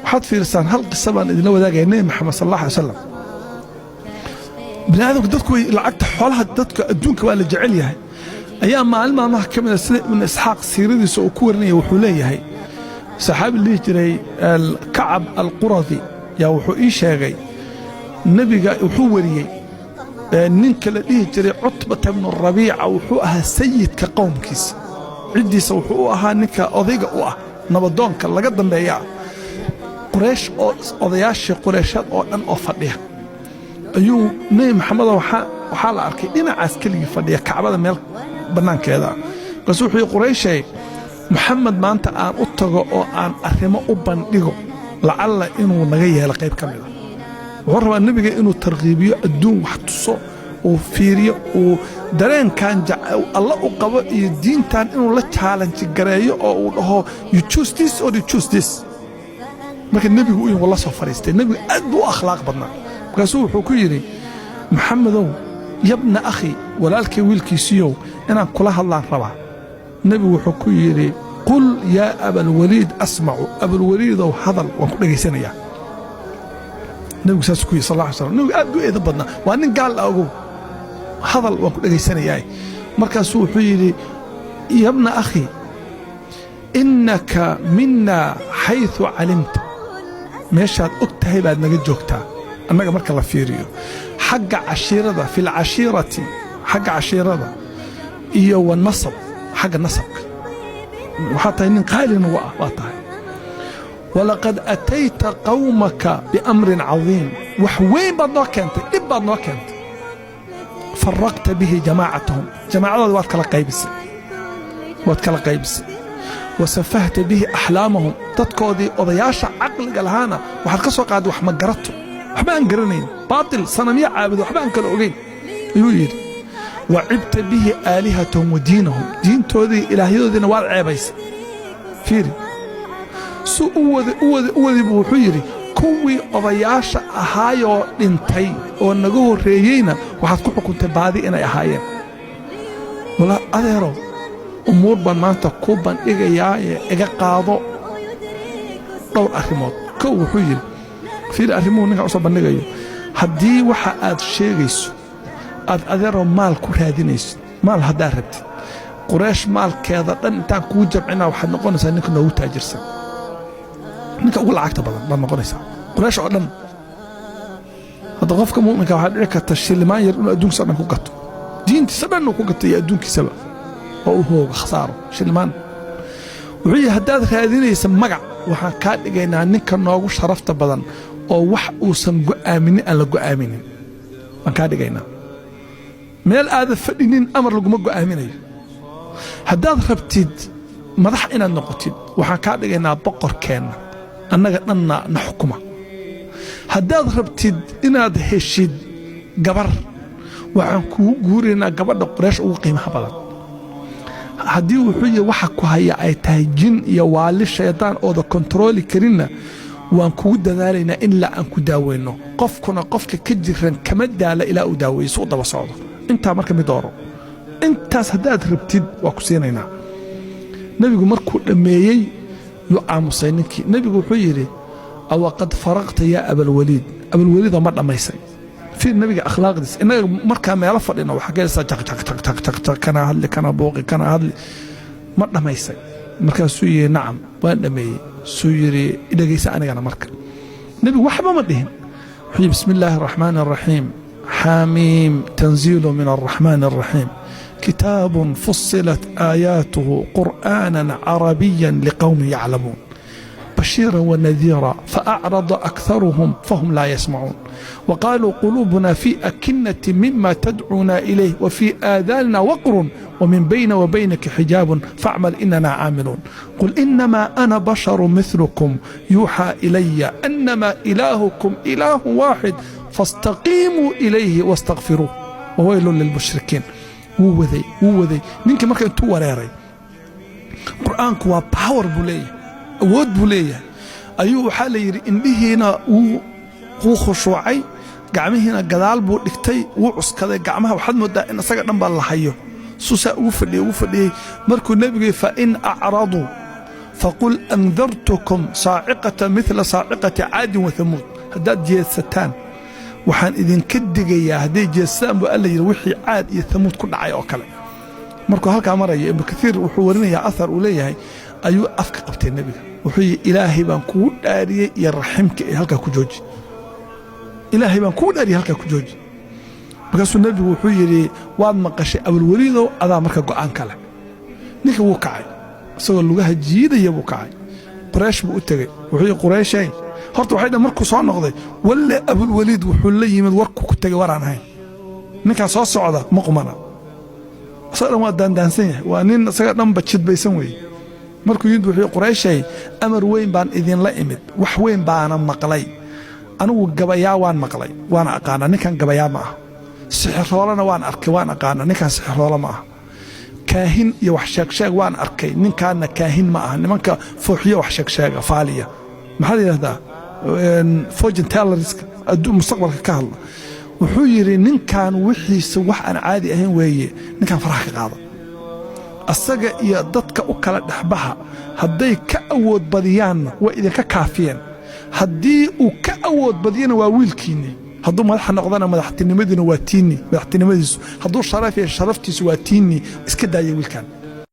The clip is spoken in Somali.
Waxaad fiirisaan, hal qisa baan idinla wadaagaya. Nebi Maxamed sal Allah alay wasalam, bini aadamku, dadku way lacagta, xoolaha, dadka adduunka waa la jecel yahay. Ayaa maalin maalmaha ka mida, sida Ibnu Isxaaq siiradiisa uu ku warinaya, wuxuu leeyahay saxaabi dhihi jiray Kacab Alquradi yaa wuxuu ii sheegay nebiga, wuxuu wariyey ninka la dhihi jiray Cutbata bnu Rabiica. Wuxuu ahaa sayidka qowmkiisa, ciddiisa wuxuu u ahaa ninka odayga u ah, nabadoonka laga dambeeya ah. Quraysh oo odayaashii Qureysheed oo dhan oo fadhiya ayuu Nebi Maxamedo waxaa la arkay dhinacaas keligii fadhiya Kacbada meel bannaankeeda. Markaasuu wuxuu yidhi: "Qurayshay, Maxamed maanta aan u tago oo aan arrimo u bandhigo, lacalla inuu naga yeelo qayb ka mida." Wuxuu rabaa nebiga inuu tarqiibiyo, adduun wax tuso, uu fiiriyo, uu dareenkan Alla u qabo iyo diintan inuu la challenge gareeyo oo uu dhaho: "You choose this or you choose this." Marka nebigu u la soo fadhiistay, nebigu aad buu u akhlaaq badnaa. Markaasuu wuxuu ku yidhi: "Maxamedow, yabna akhi, walaalkay wiilkiisiiyow, inaan kula hadlaan rabaa." Nebigu wuxuu ku yidhi: "Qul yaa Abalwaliid, asmacu. Abalwaliidow, hadal, waan ku dhegaysanayaa." Nebigu saasuu ku yidhi sal alla slam. Nebigu aad buu eeda badnaa, waa nin gaal ah, ogow. "Hadal, waan ku dhegaysanayaa." Markaasuu wuxuu yidhi: "Yabna akhi, innaka mina xayثu calimta, meeshaad og tahay baad naga joogtaa annaga marka la fiiriyo xagga cashiirada, fi lcashiirati, xagga cashiirada iyo wa nasab, xagga nasabka waxaa tahay nin qaali nagu ah waa tahay. Walaqad atayta qawmaka biamrin cadiim, wax weyn baad noo keentay, dhib baad noo keentay. Faraqta bihi jamaacatahum, jamaacadooda waad kala qaybisay, waad kala qaybisay. Wasafahta bihi axlaamahum, dadkoodii odayaasha caqliga lahaana waxaad ka soo qaaday wax ma garato, waxba aan garanayn, baatil, sanamyo caabudo, waxba aan kala ogayn," ayuu yidhi. "Wacibta bihi aalihatahum wa diinahum, diintoodii ilaahyadoodiina waad ceebaysay." Fiiri su u wada u wada u wadi buu wuxuu yidhi: "Kuwii odayaasha ahaayoo dhintay oo naga horreeyeyna waxaad ku xukuntay baadi inay ahaayeen. Wala adeerow, umuur baan maanta kuu bandhigayaa ee iga qaado dhowr arrimood." Kow, wuxuu yidhi, fiiri arrimuhu ninkan u soo bandhigayo: "Haddii waxa aad sheegayso aad, adeerow, maal ku raadinayso, maal haddaad rabtid, Quraysh maalkeeda dhan intaan kuu jamcinaa, waxaad noqonaysaa ninka noogu taajirsan, ninka ugu lacagta badan baad noqonaysaa Quraysh oo dhan." Hadda qofka mu'minka waxaa dhici karta shilimaan yar inuu adduunkiisa dhan ku gato, diintiisa dhan uu ku gato iyo adduunkiisaba, oo uu hoogo, khasaaro shilimaan. Wuxuu yidhi: "Haddaad raadinaysa magac, waxaan kaa dhigaynaa ninka noogu sharafta badan oo wax uusan go'aaminin aan la go'aaminin baan kaa dhigaynaa. Meel aada fadhinin amar laguma go'aaminayo. Haddaad rabtid madax inaad noqotid, waxaan kaa dhigaynaa boqorkeenna, annaga dhanna na xukuma. Haddaad rabtid inaad heshid gabar, waxaan kugu guuraynaa gabadha Quraysh ugu qiimaha badan. Haddii," wuxuu yidhi, "waxa ku haya ay tahay jin iyo waali shaydaan ooda kontarooli karinna, waan kugu dadaalaynaa ilaa aan ku daaweyno. Qofkuna qofka ka jiran kama daala ilaa uu daaweeyo, si u daba socdo. Intaa marka mid dooro. Intaas haddaad rabtid, waa ku siinaynaa." Nebigu markuu dhammeeyey yuu aamusay ninkii. Nebigu wuxuu yidhi: "Awaqad faraqta yaa Abalwaliid? Abalwaliidoo, ma dhammaysay?" Fiir nebiga akhlaaqdiisa. Innaga markaa meelo fadhino waxaa ka helaysaa jaq jaq jaq jaq jaq jaq, kana hadli, kana buuqi, kana hadli. "Ma dhammaysay?" Markaasuu yidhi: "Nacam, waan dhammeeyey." Suu yidhi: "Dhegaysa anigana." Marka nebigu waxba ma dhihin. Wuxuu yidhi: "Bismi illaahi araxmaani araxiim, xaamiim, tanziilu min alraxmaani araxiim, kitaabun fusilat aayaatuhu qur'aanan carabiyan liqowmin yaclamuun, bashiira wanadiira faacrada akharuhum fahum laa yasmacuun, waqaaluu quluubuna fii akinati mima tadcuuna ilayh wafii aadaanina waqrun ومن بيننا وبينك حجاب فاعمل إننا عاملون، قل إنما أنا بشر مثلكم يوحى إلي أنما إلهكم إله واحد فاستقيموا إليه واستغفروه وويل للمشركين." Wuu waday, wuu waday. Ninkii marka intuu wareeray, Qur'aanku waa power buu leeyahay, awood buu leeyahay, ayuu waxaa la yidhi indhihiina wuu khushuucay, gacmihiina gadaal buu dhigtay, wuu cuskaday gacmaha. Waxaad moodaa in isaga dhan baa la hayo. Suusaa ugu fadhiyey, ugu fadhiyey. Markuu nebigu: "Fain acraduu Faqul andartukum saaciqata mila saaciqati Caadin wa Hamuud. Haddaad jeedsataan, waxaan idinka digayaa, hadday jeedsataan buu Alla yidhi, wixii Caad iyo Hamuud ku dhacay oo kale. Markuu halkaa marayo, Ibnu Kaiir wuxuu warinayaa athar uu leeyahay ayuu afka qabtay nebiga. Wuxuu yidhi: "Ilaahay baan kugu dhaariyey iyo raximka ee halkaa ku jooji. Ilaahay baan kugu dhaariyey, halkaa ku jooji." Markaasuu nebigu wuxuu yidhi: "Waad maqashay, Abulweliidow, adaa marka go'aan ka leh." Ninka wuu kacay, isagoo lugaha jiidaya buu kacay. Quraysh buu u tegey. Wuxuu yidhi: "Qurayshay, horta waxay dhan." Markuu soo noqday, walle Abulweliid wuxuu la yimid warku ku tegey waraan ahayn. Ninkaa soo socda ma qumana, isaga dhan waa daandaansan yahay, waa nin isaga dhanba jidbaysan weeye. Markuu yimid wuxuu yidhi: "Qurayshay, amar weyn baan idinla imid, wax weyn baana maqlay. Anigu gabayaa waan maqlay, waana aqaanaa, ninkan gabayaa ma aha. Sixiroolena waan arkay, waan aqaanaa, ninkan sixiroole ma aha. Kaahin iyo wax sheegsheeg waan arkay, ninkaana kaahin ma aha. Nimanka fooxiyo wax sheegsheega, faaliya, maxaa la yidhahdaa, fortune tellerska mustaqbalka ka hadla." Wuxuu yidhi: "Ninkan wixiisa wax aan caadi ahayn weeye. Ninkan faraha ka qaada, asaga iyo dadka u kala dhexbaxa. Hadday ka awood badiyaanna way idinka kaafiyeen, haddii uu ka awood badiyana waa wiilkiinni. Hadduu madaxa noqdana madaxtinimadiina waa tiinni, madaxtinimadiisu. Hadduu sharaf yeesho, sharaftiisu waa tiinni. Iska daaya wiilkan."